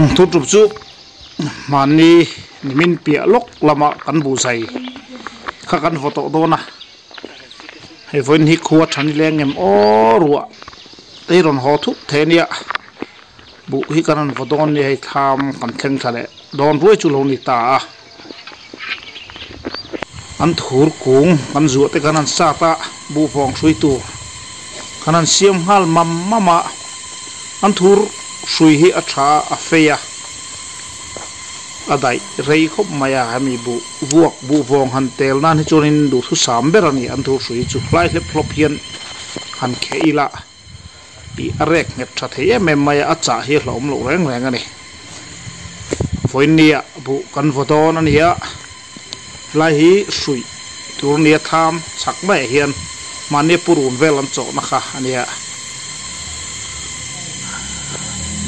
Thu ṭup chu mahni nimin piah lawk lama kan buhzai kha kan vaw tawh dawn a, hei vawiin hi khua tha ni leng em aw ruah te hi rawn haw thup thei a nia buh hi kan rawn vaw dawn a nia hei thlam kan thleng thla leh dawn ruai chu lo ni ta a an thur kung kan zuah te kan han sat a buh vawng hrui tur kan han siam nghal mam mam a an thur hrui hi a tha a fei a a daih rei khawp mai a hemi buh vuak buh vawng han tel nan hi chuanin duhthusam ber a ni an thur hrui chu hlai hlep hlawp hian han kheh ila. Ih a rek nghet tha thei em em mai a, a chah hi a hlauhawm loh reng reng a ni. Vawinia buh kan vaw dawn a ni a, helai hi hruih tur a ni a, thlam chhak maiah hian mahnia purun vel an chawhna kha a ni a.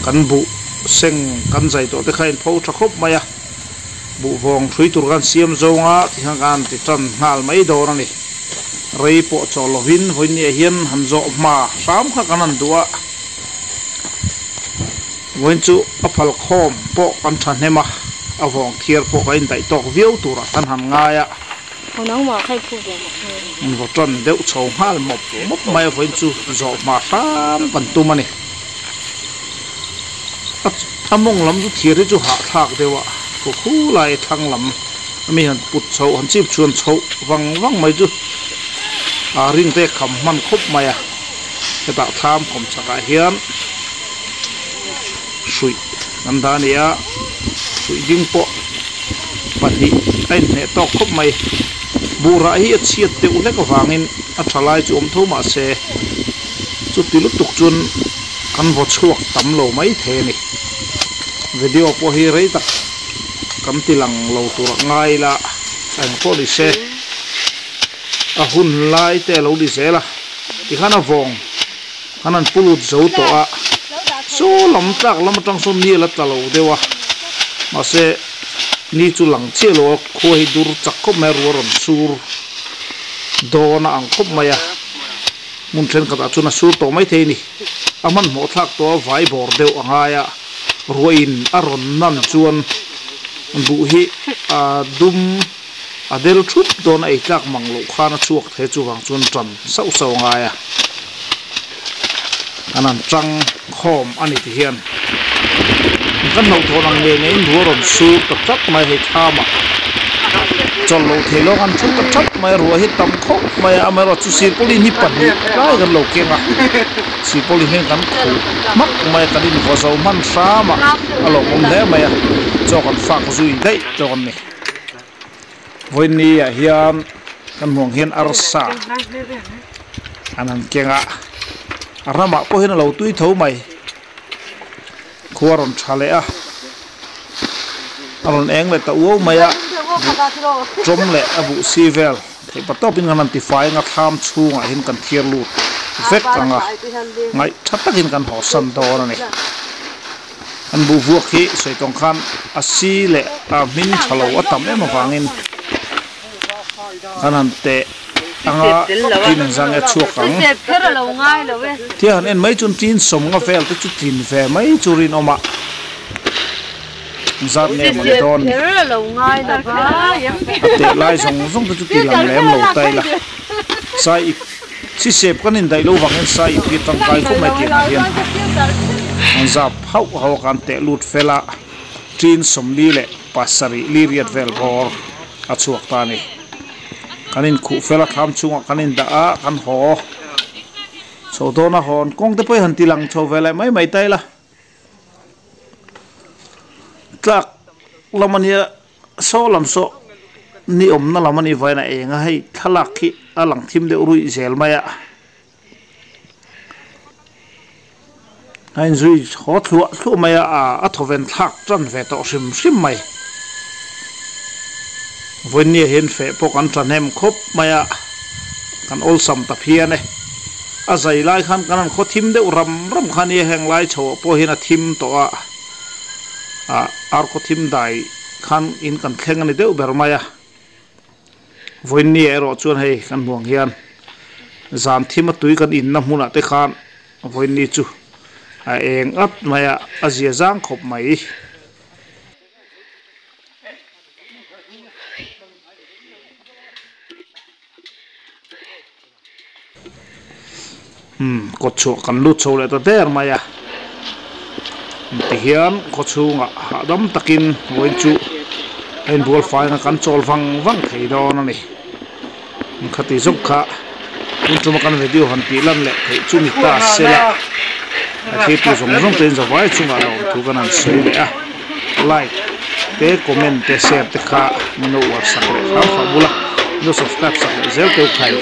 Kan buh seng kan zai tawh te kha a inpho tha khawp mai a, buh vawng hrui tur khan siam zawng a tikhan khan ti tan nghal mai dawn a ni. Rei pawh chaw lovin vawinia hian han zawh hma hram kha kan han duh a, vawiin chu a phal khawm pawh kan thahnem a, a vawng thiar pawh kan indaih tawk viau turah kan han ngai a. Vaw tan deuh chho nghal mawp mawp mai a, vawiin chu zawh hma hram kan tum a ni. A mawng lam chu thir hi chu hahthlak deuh a, khu khu lai thlang lam a mi han put chhoh han chip chhuan chhoh vang vang mai chu a ring te kham hman khawp mai a, hetah thlam kawm chakah hian hruih an dah a ni a, hruih ding pawh pahnih a inhneh tawk khawp mai, buhrah hi a chhiat deuh hlek avangin a tha lai chu awm tho mahse. Chuti lutuk chuan kan vaw chhuak tam lo mai thei a ni. Video pawh hi rei tak kan ti lang lo tur a ngai ila eng pawh ni se a hun lai te a lo ni zel a tikhan a vawng kan han pu lut zo tawh a saw lam tlak lam atang sawn ni a la tla lo deuh a mahse ni chu lang chiah lo a khua hi dur chak khawp mai a ruah rawn sur dawn a ang khawp mai a. Hmun thenkhatah chuan a sur tawh maithei a ni. A hmanhmawh thlak tawh a vai bawr deuh a ngai a, ruahin a rawn nan chuan buh hi a dum a del thup dawn a ei tlak mang loh khan a chhuak thei a chuvang chuan tan sauh sauh a ngai a. An han tang khawm a ni ti hian kan hlauhthawn ang ngei ngeiin ruah rawn sur ta tlat mai hei thlamah chawlh loh theih lawng an thu ta tlat mai a ruah hi tam khawp mai a amaherawhchu chu sirpawlin hi pahnih lai kan lo keng a sirpawlin hian kan khuh hmak mai a kan invaw zo hman hram a a lawmawm hle mai a chaw kan fak zui daih tawk a ni vawiin ah hian kan hmuh ang hian arsa an han keng a a ramah pawh hian a lo tui tho mai khua a rawn tha leh a a rawn eng leh ta uau mai a buh tawm leh a buh si vel theih pa tawpin kan han ti fai ang a thlam chhungah hian kan thiar lut vek ang a ngaih tha takin kan haw san dawn a ni. An buh vuak hi sawi tawng khan a si leh a hmin tha lo a tam em avangin kan han teh anga tin engzah nge a chhuak ang. Thil han en mai chuan tin sawmnga vel te chu tlin ve mai chu rinawm a zat nge maw ni dawn ni. A teh lai zawng zawng te chu ti lang lem lo ta ila sai ip. Sisep kan indaih lo vangin sai ip hi tangkai khawp mai tih ang hian an zap hauh hauh a kan teh lut fel a, tin sawmli leh pasarih li riat vel bawr a chhuak ta a ni. Kan inkhuh fel a thlam chhungah kan indah a, kan haw chho dawn a, hawn kawng te pawh hi han ti lang chho ve leh mai mai ta ila tlak lam a nia. Saw lam saw ni awmna lam a nih vain a eng a, hei thlalak hi a lang thim deuh ruih zel mai a. A inzui haw thluah thluah mai a, a thawven thlak tan ve tawh hrim hrim mai. Vawinia hian feh pawh kan thahnem khawp mai a, kan awlsam ta phian e. A zai lai khan kan han khaw thim deuh ram ram kha nia heng lai chhoah pawh hian a thim tawh a. Ah ar khaw thim dai khan in kan thleng a ni deuh ber mai a, vawiin erawh chuan hei kan hmuh ang hian zan thim a tui kan inna hmunah te khan vawiin chu a eng at mai a, a zia zang khawp mai. Umm kawtchhuah kan lut chho leh ta der mai a, tihian khawchhungah hahdam takin vawiin chu a inbual faina kan chawl vang vang thei dawn a ni. Khati zawk kha tun tuma kan video han tih lan leh theih chu ni ta sela a thirtu zawng zawng te in zavai chungah lawmthu kan han sawi leh a, like te comment te share te kha min lo uar sak leh hram hram bula min lo subscribe sak leh zel teu khai.